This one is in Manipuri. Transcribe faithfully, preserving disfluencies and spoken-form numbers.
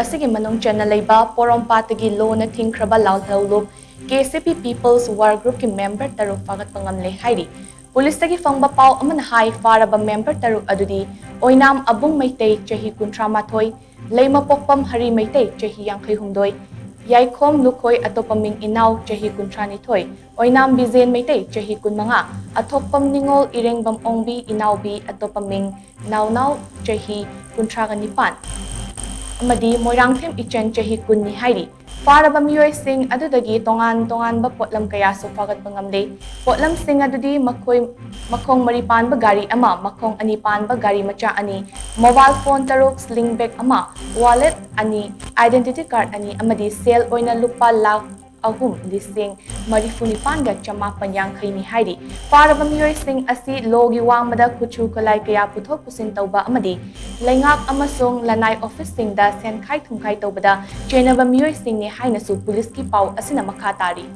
ꯑꯁꯤꯒꯤ ꯃꯅꯨꯡ ꯆꯟꯅ ꯂꯩꯕ ꯄꯣꯔꯣꯝꯄꯥꯠꯇꯒꯤ ꯂꯣꯅ ꯊꯤꯡꯈ꯭ꯔꯕ ꯂꯥꯜꯍꯧꯂꯨꯞ ꯀꯦ ꯁꯤ ꯄꯤ ꯄꯤꯄꯜꯁ ꯋꯥꯔ ꯒ꯭ꯔꯨꯞꯀꯤ ꯃꯦꯝꯕꯔ ꯇꯔꯨꯛ ꯐꯥꯒꯠꯄ ꯉꯝꯂꯦ ꯍꯥꯏꯔꯤ꯫ ꯄꯨꯂꯤꯁꯇꯒꯤ ꯐꯪꯕ ꯄꯥꯎ ꯑꯃꯅ ꯍꯥꯏ, ꯐꯥꯔꯕ ꯃꯦꯝꯕꯔ ꯇꯔꯨꯛ ꯑꯗꯨꯗꯤ ꯑꯣꯏꯅꯥꯝ ꯑꯕꯨꯡ ꯃꯩꯇꯩ, ꯆꯍꯤ ꯀꯨꯟꯊ꯭ꯔꯥ ꯃꯥꯊꯣꯏ, ꯂꯩꯃꯄꯣꯛꯄꯝ ꯍꯔꯤ ꯃꯩꯇꯩ, ꯆꯍꯤ ꯌꯥꯡꯈꯩ ꯍꯨꯝꯗꯣꯏ, ꯌꯥꯏꯈꯣꯝ ꯂꯨꯈꯣꯏ ꯑꯇꯣꯞꯄ ꯃꯤꯡ ꯏꯅꯥꯎ, ꯆꯍꯤ ꯀꯨꯟꯊ꯭ꯔꯥ ꯅꯤꯊꯣꯏ, ꯑꯣꯏꯅꯥꯝ ꯕꯤꯖꯦꯟ ꯃꯩꯇꯩ, ꯆꯍꯤ ꯀꯨꯟꯃꯉꯥ, ꯑꯊꯣꯛꯄꯝ ꯅꯤꯉꯣꯜ ꯏꯔꯦꯡꯕꯝ ꯑꯣꯡꯕꯤ ꯏꯅꯥꯎꯕꯤ ꯑꯇꯣꯞꯄ ꯃꯤꯡ ꯅꯥꯎꯅꯥꯎ, ꯆꯍꯤ ꯀꯨꯟꯊ꯭ꯔꯥꯒ ꯅꯤꯄꯥꯟ, ꯑꯃꯗꯤ ꯃꯣꯏꯔꯥꯡꯊꯦꯝ ꯏꯆꯟ, ꯆꯍꯤ ꯀꯨꯟꯅꯤ ꯍꯥꯏꯔꯤ꯫ ꯐꯥꯔꯕ ꯃꯤꯑꯣꯏꯁꯤꯡ ꯑꯗꯨꯗꯒꯤ ꯇꯣꯉꯥꯟ ꯇꯣꯉꯥꯟꯕ ꯄꯣꯠꯂꯝ ꯀꯌꯥꯁꯨ ꯐꯥꯒꯠꯄ ꯉꯝꯂꯦ꯫ ꯄꯣꯠꯂꯝꯁꯤꯡ ꯑꯗꯨꯗꯤ ꯃꯈꯣꯏ ꯃꯈꯣꯡ ꯃꯔꯤ ꯄꯥꯟꯕ ꯒꯥꯔꯤ ꯑꯃ, ꯃꯈꯣꯡ ꯑꯅꯤ ꯄꯥꯟꯕ ꯒꯥꯔꯤ ꯃꯆꯥ ꯑꯅꯤ, ꯃꯣꯕꯥꯏꯜ ꯐꯣꯟ ꯇꯔꯨꯛ, ꯁ꯭ꯂꯤꯡ ꯕꯦꯒ ꯑꯃ, ꯋꯥꯂꯦꯠ ꯑꯅꯤ, ꯑꯥꯏꯗꯦꯟꯇꯤꯇꯤ ꯀꯥꯔꯗ ꯑꯅꯤ ꯑꯃꯗꯤ ꯁꯦꯜ ꯑꯣꯏꯅ ꯂꯨꯄꯥ ꯂꯥꯈ ꯑꯍꯨꯝ ꯂꯤꯁꯤꯡ ꯃꯔꯤꯐꯨ ꯅꯤꯄꯥꯟꯒ ꯆꯃꯥꯄꯟ ꯌꯥꯡꯈꯩꯅꯤ ꯍꯥꯏꯔꯤ꯫ ꯐꯥꯔꯕ ꯃꯤꯑꯣꯏꯁꯤꯡ ꯑꯁꯤ ꯂꯣꯒꯤ ꯋꯥꯡꯃꯗ ꯈꯨꯠꯁꯨ ꯈꯨꯠꯂꯥꯏ ꯀꯌꯥ ꯄꯨꯊꯣꯛ ꯄꯨꯁꯤꯟ ꯇꯧꯕ ꯑꯃꯗꯤ ꯂꯩꯉꯥꯛ ꯑꯃꯁꯨꯡ ꯂꯅꯥꯏ ꯑꯣꯐꯤꯁꯁꯤꯡꯗ ꯁꯦꯟꯈꯥꯏ ꯊꯨꯝꯈꯥꯏ ꯇꯧꯕꯗ ꯆꯦꯟꯅꯕ ꯃꯤꯑꯣꯏꯁꯤꯡꯅꯤ ꯍꯥꯏꯅꯁꯨ ꯄꯨꯂꯤꯁꯀꯤ ꯄꯥꯎ ꯑꯁꯤꯅ ꯃꯈꯥ ꯇꯥꯔꯤ꯫